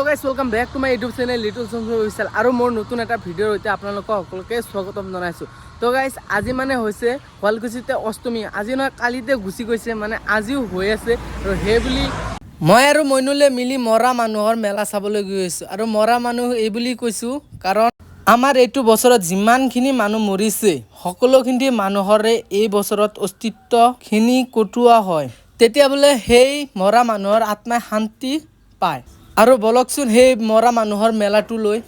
Guys, welcome back to my YouTube channel little Sanju official. আৰু মোৰ নতুন এটা ভিডিঅ'ৰ সৈতে আপোনালোকক সকলোকে স্বাগতম জনাইছোঁ। তো গাইজ, আজি মানে হৈছে শুৱালকুছিতে অষ্টমী। আজি নহয়, কালিতে গুচি গৈছে, মানে আজিও হৈ আছে। আৰু সেইবুলি মই আৰু মইনুলে মিলি মৰা মানুহৰ মেলা চাবলৈ গৈ আছোঁ। আৰু মৰা মানুহ এই বুলি কৈছোঁ, কাৰণ আমাৰ এইটো বছৰত যিমানখিনি মানুহ মৰিছে, সকলোখিনি মানুহৰে এই বছৰত অস্তিত্বখিনি কটোৱা হয়। তেতিয়া বোলে সেই মৰা মানুহৰ আত্মাই শান্তি পায়। আৰু বলকচোন, সেই মৰা মানুহৰ মেলাটো লৈ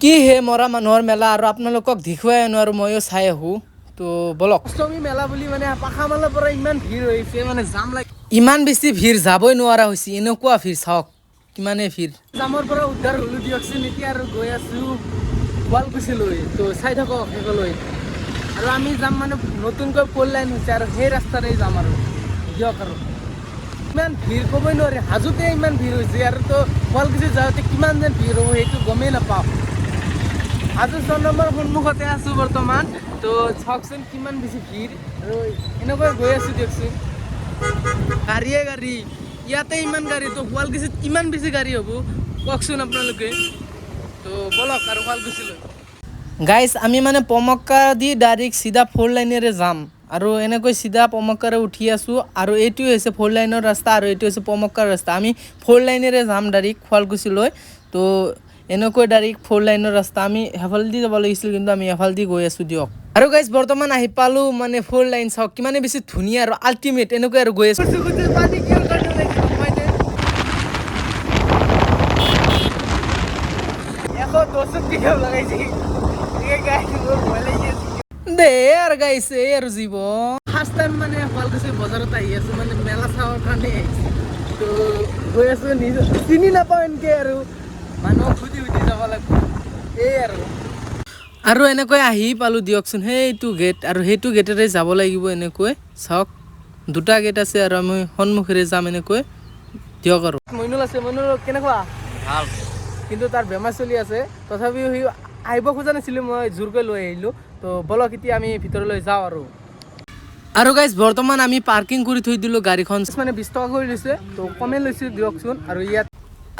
কি সেই মৰা মানুহৰ মেলা আৰু আপোনালোকক দেখুৱাই আনো আৰু ময়ো চাই আহোঁ। তো বলক। অষ্টমী মেলা বুলি মানে পাখামালৰ পৰা ইমান ভিৰ হৈছে, মানে জাম লাগি ইমান বেছি ভিৰ, যাবই নোৱাৰা হৈছে, এনেকুৱা ভিৰ। চাওক কিমানেই ভিৰ। জামৰ পৰা উদ্ধাৰ হ'লো দিয়কচোন। এতিয়া আৰু গৈ আছোঁ শুৱালকুছিলৈ। তো চাই থাকক শেষলৈ। আৰু আমি যাম মানে নতুনকৈ ফ'ৰ লাইন হৈছে আৰু সেই ৰাস্তাৰে যাম আৰু দিয়ক। আৰু ইমান ভিৰ ক'বই নোৱাৰি। হাজোতে ইমান ভিৰ হৈছে আৰু তো শুৱালকুছি যাওঁতে কিমান যেন ভিৰ হ'ব, সেইটো গমেই নাপাওঁ। হাজো 6 নম্বৰ সন্মুখতে আছোঁ বৰ্তমান। তো চাওকচোন কিমান বেছি ভিৰ। আৰু এনেকৈ গৈ আছোঁ দিয়কচোন, গাড়ীয়ে গাড়ী। ইয়াতে ইমান গাড়ী, তো শুৱালকুছিত কিমান বেছি গাড়ী হ'ব কওকচোন আপোনালোকে। তো বলক আৰু শুৱালকুছিলৈ। গাইজ, আমি মানে পমক্কা দি ডাইৰেক্ট চিধা ফ'ৰ লাইনেৰে যাম। আৰু এনেকৈ চিধা পমক্কাৰে উঠি আছোঁ। আৰু এইটোৱে হৈছে ফ'ৰ লাইনৰ ৰাস্তা আৰু এইটো হৈছে পমক্কাৰ ৰাস্তা। আমি ফ'ৰ লাইনেৰে যাম ডাইৰেক্ট শুৱালকুছিলৈ। তো এনেকৈ ডাইৰেক্ট ফ'ৰ লাইনৰ ৰাস্তা, আমি সেইফালেদি যাব লাগিছিল, কিন্তু আমি এফালেদি গৈ আছোঁ দিয়ক। আৰু গাইজ, বৰ্তমান আহি পালোঁ মানে ফ'ৰ লাইন। চাওক কিমানে বেছি ধুনীয়া আৰু আল্টিমেট। এনেকৈ আৰু গৈ আছোঁ। পানী কিহৰ কাৰণে ওলাইছে গম পাইনে? 110ত পিক লগাইছে। মোৰ ভয় লাগি আছে দে। আৰু গাইছে, এই আৰু জীৱন। ফাৰ্ষ্ট টাইম মানে শুৱালকুছি বজাৰত আহি আছো, মানে মেলা চাবৰ কাৰণে আহিছো। তো গৈ আছো, নিজৰ চিনি নাপাওঁ, এনেকে আৰু মানুহক সুধি সুধি যাব লাগিব। এই আৰু এনেকৈ আহি পালোঁ দিয়কচোন। সেইটো গেট আৰু সেইটো গেটেৰে যাব লাগিব। এনেকৈ চাওক, দুটা গেট আছে আৰু আমি সন্মুখেৰে যাম এনেকৈ দিয়ক। আৰু মইনুল আছে। মইনুল, কেনেকুৱা? ভাল। কিন্তু তাৰ বেমাৰ চলি আছে, তথাপিও সি আহিব খোজা নাছিলোঁ, মই জোৰকৈ লৈ আহিলোঁ। তো বলক, এতিয়া আমি ভিতৰলৈ যাওঁ। আৰু গাইজ, বৰ্তমান আমি পাৰ্কিং কৰি থৈ দিলোঁ গাড়ীখন। মানে 20 টকা কৰি লৈছে, তো কমেই লৈছে দিয়কচোন। আৰু ইয়াত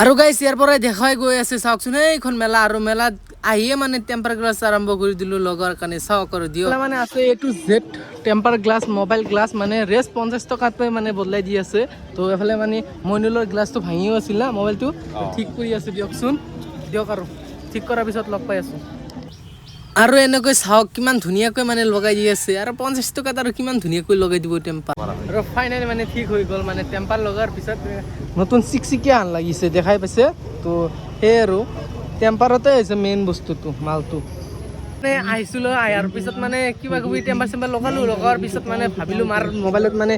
আৰু গাইজ, ইয়াৰ পৰাই দেখাই গৈ আছে, চাওকচোন এইখন মেলা। আৰু মেলাত আহিয়ে মানে টেম্পাৰ গ্লাছ আৰম্ভ কৰি দিলোঁ লগৰ কাৰণে। চাওক আৰু দিয়ক। মানে আছে এইটো Z temper glass, mobile glass, মানে ৰেষ্ট 50 টকাতে মানে বদলাই দি আছে। তো এইফালে মানে মইনুলৰ গ্লাছটো ভাঙিও আছিল না মোবাইলটো, ঠিক কৰি আছে দিয়কচোন। দিয়ক, আৰু ঠিক কৰাৰ পিছত লগ পাই আছোঁ। আৰু এনেকৈ চাওক কিমান ধুনীয়াকৈ মানে লগাই দি আছে। আৰু 50 টকাত আৰু কিমান ধুনীয়াকৈ লগাই দিব টেম্পাৰ। আৰু ফাইনেলি মানে ঠিক হৈ গ'ল। মানে টেম্পাৰ লগাৰ পিছত নতুন চিকচিকীয়া আন লাগিছে, দেখাই পাইছে। তো সেই আৰু টেম্পাৰতে হৈছে মেইন বস্তুটো, মালটো। মানে আহিছিলোঁ, অহাৰ পিছত মানে কিবা কিবি টেম্পাৰ চেম্পাৰ লগালোঁ। লগোৱাৰ পিছত মানে ভাবিলোঁ মাৰ মোবাইলত মানে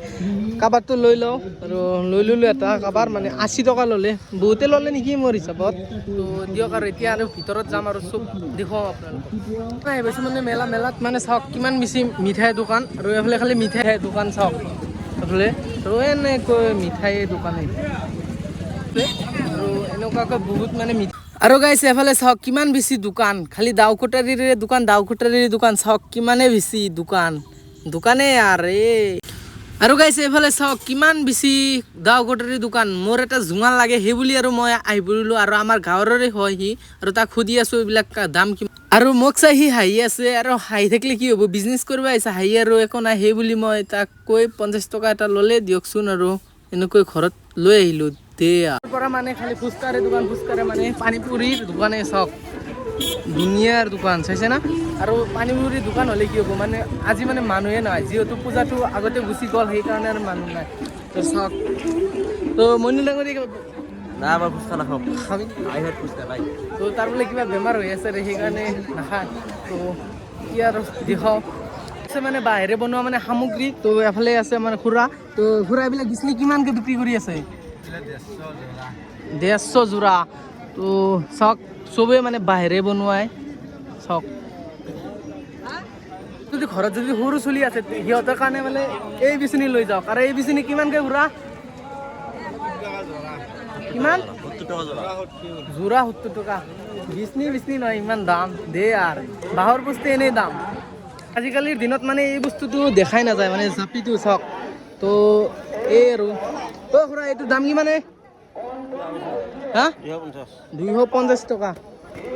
কাভাৰটো লৈ লওঁ। আৰু লৈ ল'লোঁ এটা কাভাৰ, মানে 80 টকা ল'লে, বহুতে ল'লে নেকি মোৰ হিচাপত। তো দিয়ক, আৰু এতিয়া আৰু ভিতৰত যাম আৰু চব দেখুৱাম আপোনালোকক। আহি পাইছোঁ মানে মেলা। মেলাত মানে চাওক কিমান বেছি মিঠাই দোকান। আৰু এইফালে খালি মিঠাই দোকান, চাওক এইফালে। আৰু এনেকৈ মিঠাই দোকানেই আৰু এনেকুৱাকৈ বহুত মানে মিঠাই। আৰু গাইছে, এফালে চাওক কিমান বেছি দোকান, খালি দাও কটাৰীৰে দোকান, দাও কটাৰীৰ দোকান। চাওক কিমানে বেছি দোকান, দোকানে আৰু এই। আৰু গাইছে, এইফালে চাওক কিমান বেছি দাও কটাৰীৰ দোকান। মোৰ এটা জোঙাল লাগে, সেই বুলি আৰু মই আহি পৰিলোঁ। আৰু আমাৰ গাঁৱৰে হয় সি, আৰু তাক সুধি আছোঁ এইবিলাক দাম কিমান। আৰু মোক চাই সি হাঁহি আছে। আৰু হাঁহি থাকিলে কি হ'ব, বিজনেছ কৰিব আহিছে, হাঁহি আৰু একো নাই। সেই বুলি মই তাক কৈ 50 টকা এটা ল'লে দিয়কচোন। আৰু এনেকৈ ঘৰত লৈ আহিলোঁ দে। পৰা মানে খালি ফুচকাৰে দোকান, ফুচকাৰে মানে পানীপুৰিৰ দোকানে। চাওক ধুনীয়াৰ দোকান, চাইছে না? আৰু পানীপুৰিৰ দোকান হ'লে কি হ'ব, মানে আজি মানে মানুহে নাই, যিহেতু পূজাটো আগতে গুচি গ'ল, সেইকাৰণে আৰু মানুহ নাই। তো চাওক, তো মইনুল ডাঙৰী। না, মই ফুচকা নাখাওঁ। খাবি? I hate fuchka ভাই। তো তাৰ বোলে কিবা বেমাৰ হৈ আছে ৰে, সেইকাৰণে নাখায়। তো কি আৰু দেখাওঁ আছে, মানে বাহিৰে বনোৱা মানে সামগ্ৰী। তো এফালে আছে মানে খুৰা। তো খুৰা, এইবিলাক বিচনী কিমানকৈ বিক্ৰী কৰি আছে? 150 যোৰা। তো চাওক, চবেই মানে বাহিৰে বনোৱাই। চাওক, যদি ঘৰত যদি সৰু চলি আছে, সিহঁতৰ কাৰণে মানে এই বিচনী লৈ যাওক। আৰু এই বিচনী কিমানকৈ খুৰা? কিমান? 70 টকা যোৰা। যোৰা 70 টকা। বিচনী বিচনী নহয়, ইমান দাম দে। আৰু বাঁহৰ বস্তু এনেই দাম। আজিকালিৰ দিনত মানে এই বস্তুটো দেখাই নাযায়, মানে জাপিটো। চাওক তো এই আৰু। অ' খুৰা, এইটো দাম কিমানে? হা, 250 টকা।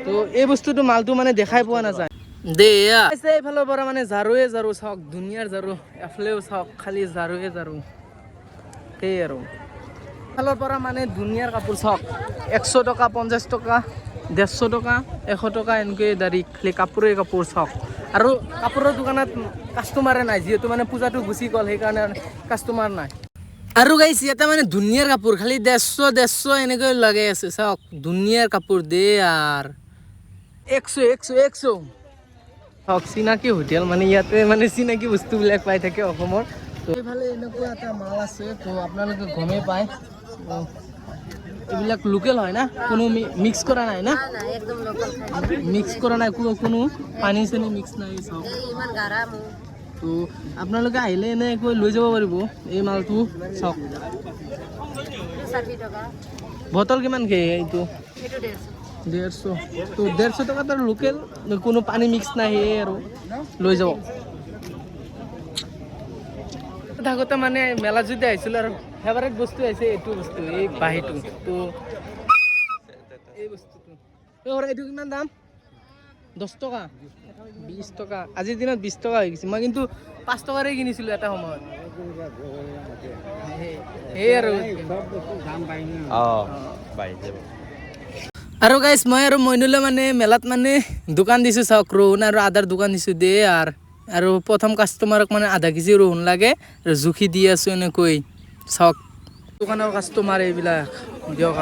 তো এই বস্তুটো মালটো মানে দেখাই পোৱা নাযায় দে। এয়া আছে এইফালৰ পৰা মানে ঝাৰুৱে ঝাৰু, চাওক, ধুনীয়াৰ ঝাৰু। এফালেও চাওক, খালি ঝাৰুৱে ঝাৰু। সেই আৰু ফালৰ পৰা মানে ধুনীয়াৰ কাপোৰ চাওক, 100 টকা, 50 টকা, 150 টকা, 100 টকা, এনেকৈ দাড়ি খালি কাপোৰে কাপোৰ চাওক। আৰু কাপোৰৰ দোকানত কাষ্টমাৰে নাই, যিহেতু মানে পূজাটো গুচি গ'ল, সেইকাৰণে কাষ্টমাৰ নাই। আৰু গাইছ, ইয়াতে মানে ধুনীয়াৰ কাপোৰ খালি 150, 150 এনেকৈ লগাই আছে। চাওক, ধুনীয়াৰ কাপোৰ দে। আৰু 100, 100, 100। চাওক, চিনাকি হোটেল, মানে ইয়াতে মানে চিনাকি বস্তুবিলাক পাই থাকে অসমৰ। তো এইফালে এনেকুৱা এটা মাল আছে, তো আপোনালোকে গমেই পায়। তো এইবিলাক লোকেল হয় না, কোনো মিক্স কৰা নাই না? একদম লোকেল। মিক্স কৰা নাই, কোনো কোনো পানী চানী মিক্স নাই। চাওক। ইমান গাঢ়া মৌ। তো আপোনালোকে আহিলে এনেকৈ লৈ যাব পাৰিব এই মালটো, চাওক। 60 টকা। বটল কিমানকে এইটো? এইটো 150। 150। তো 150 টকাত আৰু লোকেল, কোনো পানী মিক্স নাই, সেয়ে আৰু লৈ যাব। থাকোঁতে মানে মেলাত যদি আহিছিলোঁ আৰু ফেভাৰেট বস্তু আহিছে এইটো বস্তু, এই বাঁহীটো। তো এই বস্তুটো, এই সৰা, এইটো কিমান দাম? 10 টকা, 20 টকা। আজিৰ দিনত 20 টকা হৈ গৈছে। মই কিন্তু 5 টকাৰে কিনিছিলোঁ এটা সময়ত। সেই আৰু। অঁ, বাঢ়িছে। আৰু গাইছ, মই আৰু মইনুলে মানে মেলাত মানে দোকান দিছোঁ। চাওক, ৰহুন আৰু আদাৰ দোকান দিছোঁ দে। আৰু প্ৰথম কাষ্টমাৰক মানে আধা কেজি ৰহুন লাগে আৰু জুখি দি আছোঁ এনেকৈ। চাওক, দোকানৰ কাষ্টমাৰ এইবিলাক দিয়ক।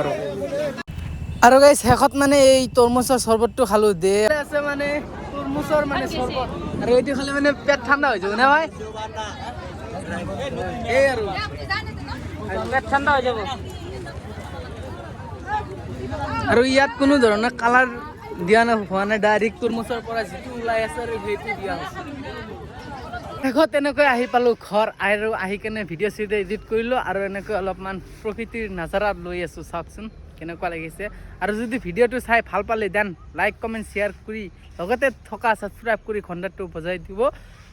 আৰু গাইছ, শেষত মানে এই তৰমুজৰ চৰ্বতটো খালোঁ দে। আছে মানে তৰমুজৰ মানে চৰ্বত, আৰু এইটো খালে মানে পেট ঠাণ্ডা হৈ যাব না ভাই? এই আৰু পেট ঠাণ্ডা হৈ যাব। আৰু ইয়াত কোনো ধৰণৰ কালাৰ দিয়া হোৱা নাই, ডাইৰেক্ট তৰমুজৰ পৰা যিটো ওলাই আছে আৰু সেইটো দিয়া হৈছে। শেষত এনেকৈ আহি পালোঁ ঘৰ আৰু আহি কেনে ভিডিঅ' চিডিঅ' এডিট কৰিলোঁ আৰু এনেকৈ অলপমান প্ৰকৃতিৰ নাজাৰা লৈ আছোঁ। চাওকচোন কেনেকুৱা লাগিছে। আৰু যদি ভিডিঅ'টো চাই ভাল পালে, then like, comment, share কৰি লগতে থকা ছাবস্ক্ৰাইব কৰি ঘণ্টাটো বজাই দিব।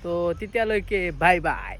তো তেতিয়ালৈকে বাই বাই।